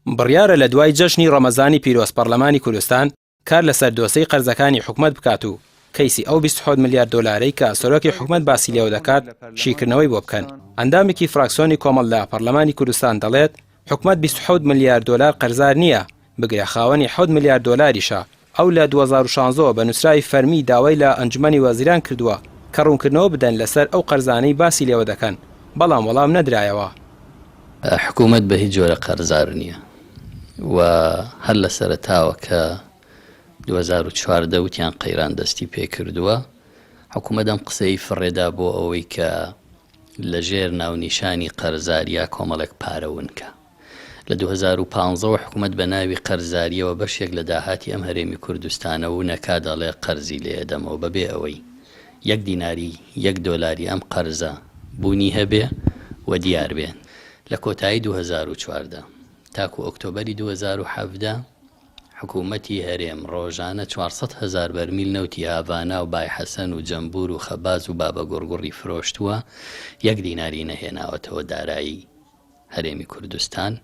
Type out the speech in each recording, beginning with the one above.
بڕیارە لە دوای جەژنی ڕەمەزانی پیرۆز پەڕلەمانی کوردستان کار لەسەر دۆسێی قەرزەکانی حکومەت بکات و کەیسی ئەو 27 ملیار دۆلارەی کە سەرۆکی حکومەت باسی لێوە دەکات شیکردنەوەی بۆ بکەن. ئەندامێکی فراکسیۆنی کۆمەڵ لە پەڕلەمانی کوردستان دەڵێت، حکومەت 27 ملیار دۆلار قەرزار نییە، بگرە خاوەنی حەوت ملیار دۆلاریشە، ئەو لە 2016 وە بە نووسراوی فەرمی داوای لە ئەنجومەنی وەزیران کردووە کە ڕوونکردنەوە بدەن لەسەر ئەو قەرزانەی باسی لێوە دەکەن، بەڵام وەڵام نەدرایەوە. حکومەت بە هیچ جۆرە قەرزار نییە و هەر لە سەرەتاوە کە 2014 وتیان قەیران دەستی پێکردووە، حکومەت ئەم قسەی فڕێدا بۆ ئەوەی کە لەژێر ناونیشانی قەرزاریا کۆمەڵێک پارە ون کا. لە 2015 وە حکومەت بە ناوی قەرزاریەوە بەشێک لە داهاتی ئەم هەرێمی کوردستانە ونەکا دەڵێ قەرزی لێ ئەدەمەوە بەبێ ئەوەی یەک دیناری یەک دۆلاری ئەم قەرزە بوونی هەبێ و دیار بێ. لە کۆتایی 2014 تاکو ئۆکتۆبەری 2017 حکوومەتی هەرێم ڕۆژانە 400 هەزار بەرمیل نەوتی هاڤانا و بای حەسەن و جەمبوور و خەباز و بابەگوڕگوڕی فرۆشتووە، یەک دیناری نەهێناوەتەوە دارایی هەرێمی کوردستان.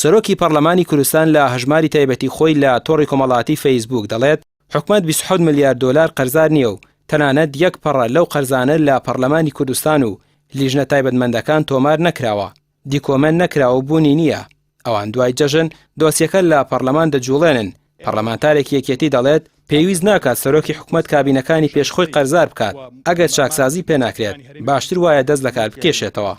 سەرۆکی پەڕلەمانی کوردستان لە هەژماری تایبەتی خۆی لە تۆڕی کۆمەڵاتی فەیسبووک دەڵێت، حکومەت 27 ملیار دۆلار قەرزار نییە و تەنانەت یەک پەڕە لەو قەرزانە لە پەڕلەمانی کوردستان و لیژنە تایبەتمەندەکان تۆمار نەکراوە، دیکۆمێنت نەکراوە و بوونی نییە. ئەوان دوای جەژن دۆسیەکە لە پەڕلەمان دەجوڵێنن، پەڕلەمانتارێکی یەکێتی دەڵێت، پێویست ناکات سەرۆکی حکومەت کابینەکانی پێش خۆی قەرزار بکات، ئەگەر چاکسازی پێناکرێت باشتر وایە دەست لەکار بکێشێتەوە.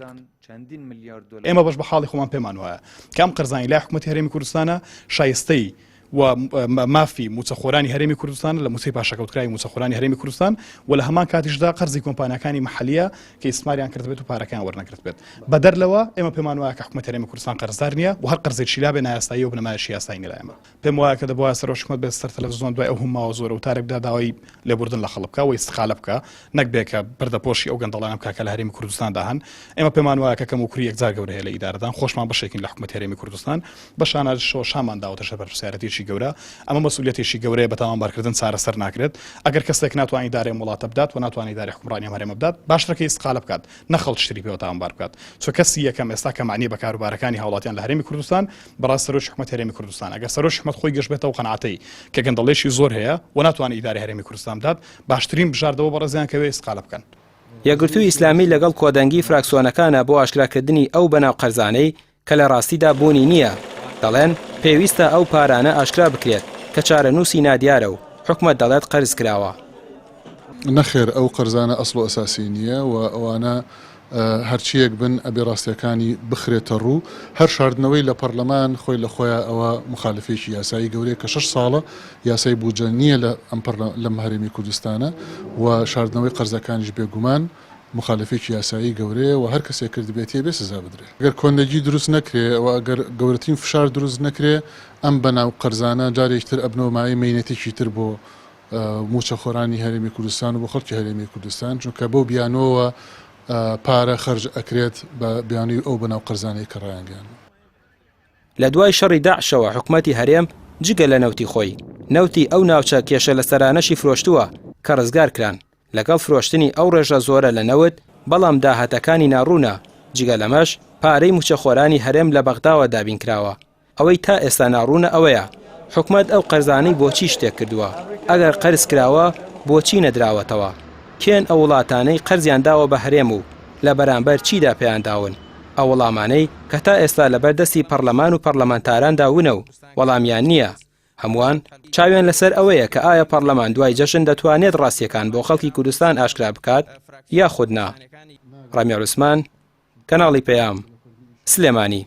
ئێمە بەش بە حاڵی خۆمان پێمان وایە کە ئەم قەرزانی لای حکومەتی هەرێمی کوردستانە شایستەی و مافی مووچەخۆرانی هەرێمی کوردستان لە مووچەی پاشەکەوتکراوی مووچەخۆرانی هەرێمی کوردستان و لە هەمان کاتیشدا قەرزی کۆمپانیاکانی محلیە کە ئیسماریان کردبێت و پارەکەیان وەرنەگرتبێت. بەدەر لەوە ئێمە پێمان وایە کە حکومەتی هەرێمی کوردستان قەرزدار نییە و هەر قەرزێکی لابێ نایاسایی و بنەمایەکی یاسایی نییە لای ئێمە. پێم وایە کە دەبوایە سەرۆکی حکومەت بێتە سەر تەلەفزیۆن دوای ئەو هەموو ماوە زۆرە وتارێک بدا داوای لێبوردن لە خەڵک بکا و ئیستقالە بکا نەک بێ کە پەردەپۆشی ئەو گەندەڵانە بکا کە لە هەرێمی کوردستاندا هەن. ئێمە پێمان وایە کە کەموکوری یەکجار گەورە هەیە لە ئیدارەدان، خۆشمان بەشێکین لە حکومەتی هەرێمی کوردستان، بە شانازیشەوە شانمان داوەتە ژێر بەرپرسیارەتیەکی گەورە، ئەمە مەسئولیەتێکی گەورەیە بە تاوانبارکردن چارەسەر ناکرێت، ئەگەر کەسێک ناتوانێت ئیدارەی ئەم وڵاتە بدات و ناتوانێت ئیدارەی حوکمڕانی ئەم هەرێمە بدات باشترە کە ئیستقالە بکات نە خەڵکی تری پێوە تاوانبار بکات، چونکە کەسی یەکەم ئێستا کە مەعنیە بە کاروبارەکانی هاوڵاتیان لە هەرێمی کوردستان بەڕاست سەرۆکی حکومەتی هەرێمی کوردستان، ئەگەر سەرۆکی حکومەت خۆی گەشبێتەوە قەناعەتەی کە گەندەڵیەکی زۆر هەیە و ناتوانێت ئیدارەی هەرێمی کوردستان بدات باشترین بژاردە بۆ بەڕێزیان کە وێ ئیستقالە بکەن. یەکگرتووی ئیسلامی لەگەڵ کۆدەنگی فراکسیۆنەکانە بۆ ئاشکراکردنی ئەو بەناو قەرزانەی کە لە ڕاستیدا بوونی نییە، دەڵێن پێویستە ئەو پارانە ئاشکرا بکرێت کە چارەنووسی نادیارە و حکومەت دەڵێت قەرز کراوە. نەخێر ئەو قەرزانە ئەسڵ و ئەساسی نییە و ئەوانە هەرچییەک بن ئەبێ ڕاستیەکانی بخرێتە ڕوو، هەر شاردنەوەی لە پەڕلەمان خۆی لە خۆیا ئەوە موخالفەیەکی یاسایی گەورەیە کە شەش ساڵە یاسای بوجە نییە لە ئەم پەڕلە لەم هەرێمی کوردستانە و شاردنەوەی قەرزەکانیش بێگومان موخالفەیەکی یاسایی گەورەیە و هەر کەسێک کردبێتی ئەبێ سزا بدرێ. گەر کۆندەگی دروست نەکرێ و ئەگەر گەورەترین فشار دروست نەکرێ ئەم بەناو قەرزانە جارێکی تر ئەبنەوە مایەی مەینەتێکی تر بۆ مووچەخۆرانی هەرێمی کوردستان و بۆ خەڵکی هەرێمی کوردستان چونکە بەو بیانووەوە پارە خەرج ئەکرێت بە بیانووی ئەو بەناو قەرزانەی کە ڕایانگەیاندووە. لە دوای شەڕی داعشەوە حکومەتی هەرێم جگە لە نەوتی خۆی، نەوتی ئەو ناوچە کێشە لەسەرانەشی فرۆشتووە کە ڕزگار کران، لەگەڵ فرۆشتنی ئەو ڕێژە زۆرە لە نەوت، بەڵام داهاتەکانی ناڕوونە، جگە لەمەش پارەی مووچەخۆرانی هەرێم لە بەغداوە دابینکراوە. ئەوەی تا ئێستا ناڕوونە ئەوەیە حکومەت ئەو قەرزانەی بۆچی شتێک کردووە؟ ئەگەر قەرز کراوە بۆچی نەدراوەتەوە؟ کێن ئەو وڵاتانەی قەرزیان داوە بە هەرێم و لە بەرامبەر چیدا پێیان داون؟ ئەو وەڵامانەی کە تا ئێستا لەبەر دەستی پەڕلەمان و پەڕلەمانتاراندا ونە و وەڵامیان نییە. هەمووان چاویان لەسەر ئەوەیە کە ئایا پەڕلەمان دوای جەژن دەتوانێت ڕاستییەکان بۆ خەڵکی کوردستان ئاشکرا بکات یاخود نا؟ ڕامیار عوسمان، کەناڵی پەیام، سلێمانی.